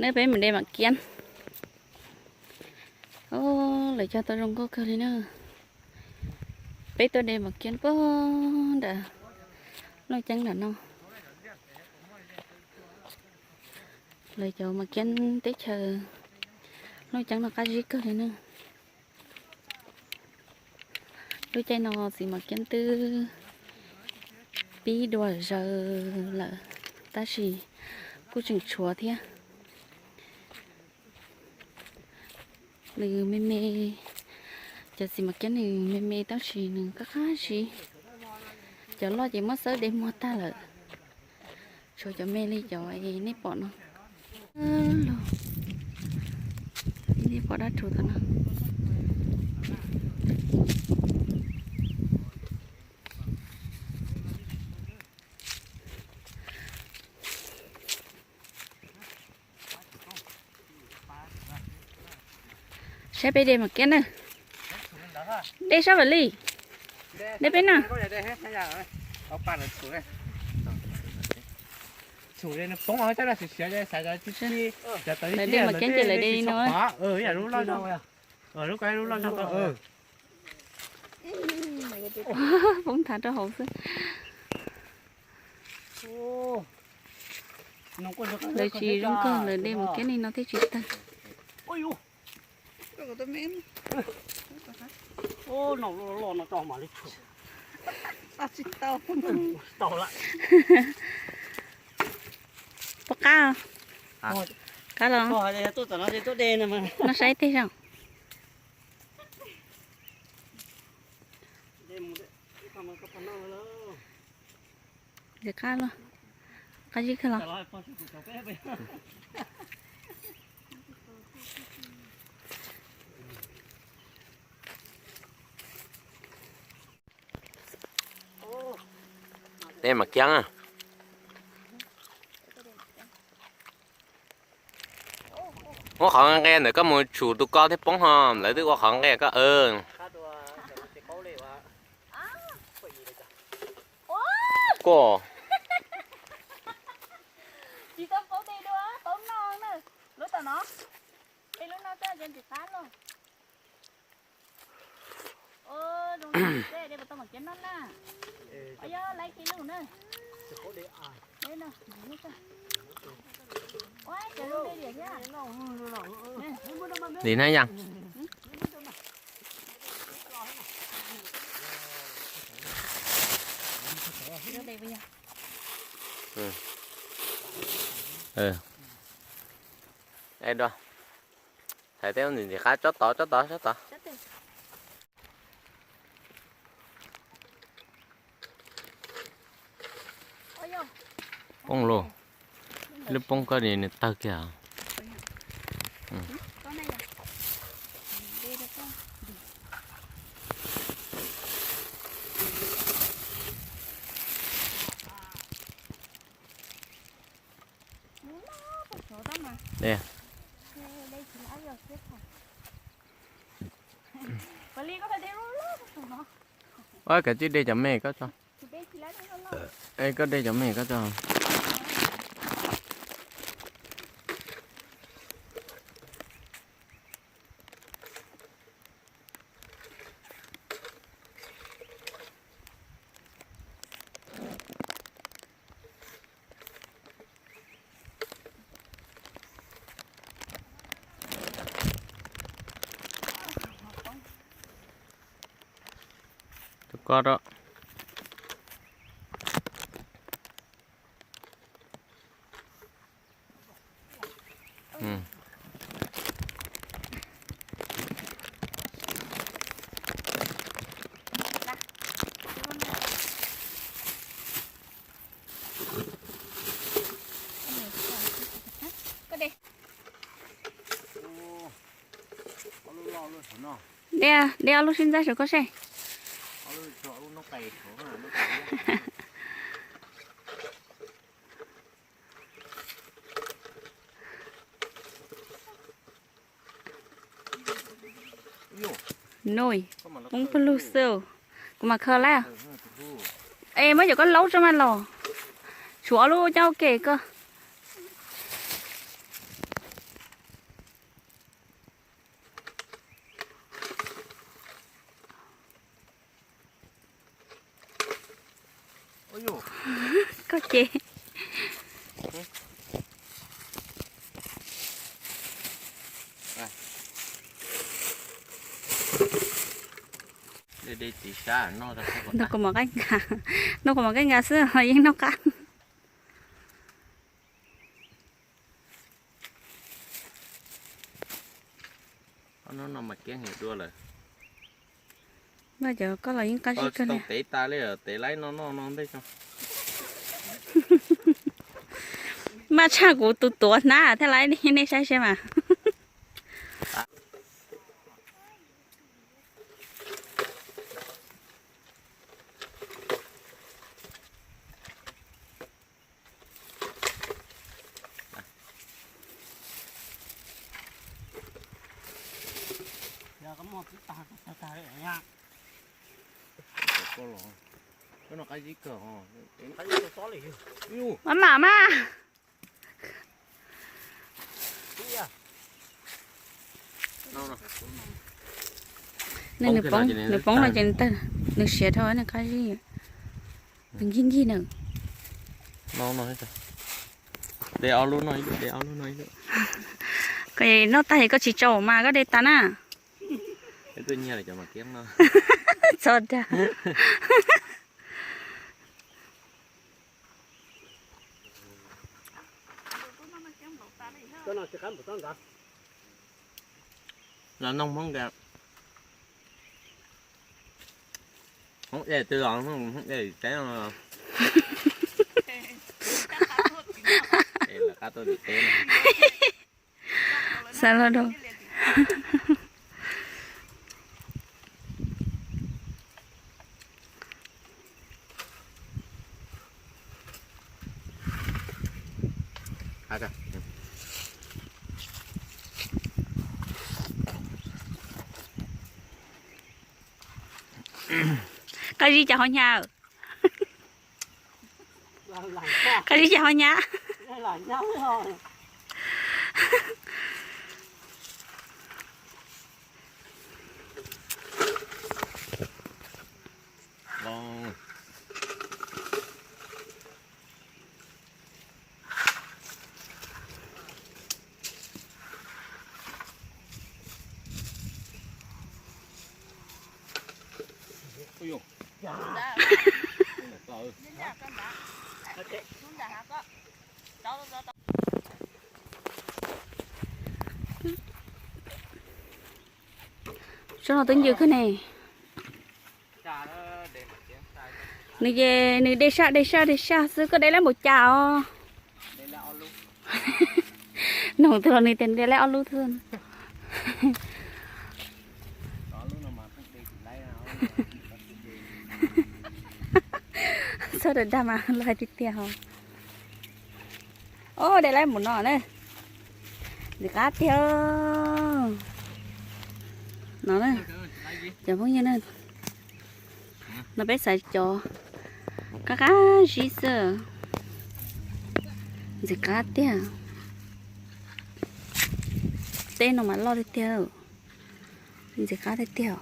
Neb peb mus de mam kiab. Lawv cog tau zoo nkauj kawg li na. Peb tuaj de mam kiab puag nram Looj Ceeb nram no. Lawv cov mam kiab teb chaws Looj Ceeb no qab zib kawg li na. Lub caij no txiv mam kiab twb pib dua zaws lawm, tab sis kuj tseem tshuav thiab. Nws me me, cov txiv mam kiab nws me me tab sis nws qab qab zib. Cov loj ces muab xawb de muag tag lawm. Tshuav cov me li cov nej pom no. Nej pom dab tsuv tom no. Saib peb de mam kiab na. De sab vam li. De peb na. Lawv de mam kiab ces lawv de li no. Poob thav rau hauv xwb. Lawv tsis zoo kawg, lawv de mam kiab li no thiaj tsis tawg. Puas qab? Qab los? No saib tej zaum. Ntxim qab los, qab zib kawg los. De mam kiab. Ua qhov nqe ntawm koj mus tshum tus ko thiaj poob ho, lawv twb ua qhov nqe koj. Koj tsis tau paub tes dua, paub no na. Lub tom no, tes lub no txog ntsis qab los. Zoo de puas tau mam kiab no na. Yog laiv kiag lub na. Li na yom. Hais tias ntxim ntxim qab, tsob tod, tsob tod, tsob tod. Poob lauj. Lub poob koj ni nws tawg kiag. Ua kav tsij de cov me koj tso. Koj de cov me koj tso. Tus ko rau. De, de ob lub sib ntxaib saum koj seb. Noj, poob pawg lug xwb. Kuv mam khaws lawm. Es muab cov koj laub tso mas los. Tshuav ob lub coj ua ke koj. ces. Noj kuv mov qaib nkas, noj kuv mov qaib nkas xwb los yeej noj qab. Vaj cov koj los yeej qab zib kawg li. Maj tshaj kuv tus tuav hnab thiaj laib, nej saib seb mas. Mam mam mas. Nws, nws poob no ces nws tawg, nws siav dhau nws qab zib, nws ncig ncig nws. Koj noj tag es koj tsis tsau mas koj de tas na. Txhob dag. Los noog Hmoob nkaus. Hmoob de twg los Hmoob de teb no. Lawv qab tuaj tim teb no. Xav los rau. Qab zib cas ho nyab. Qab zib cas ho nyab. Tsob no twb ncw kawg ne. Nws ces nws de saj de saj de saj xwb, koj de laib npaum cas os? Noog twg los nws tias nws de laib ob lub xwb. Txhob dag dag mas lawv hais tiag tiag os. Os, de laib mus no na. Ntxim qab tiag. No na, cov phooj ywg na, no peb xaiv cov qab qab zib xwb. Ntxim qab tiag. Teb no mas loj tiag tiag. Ntxim qab tiag tiag.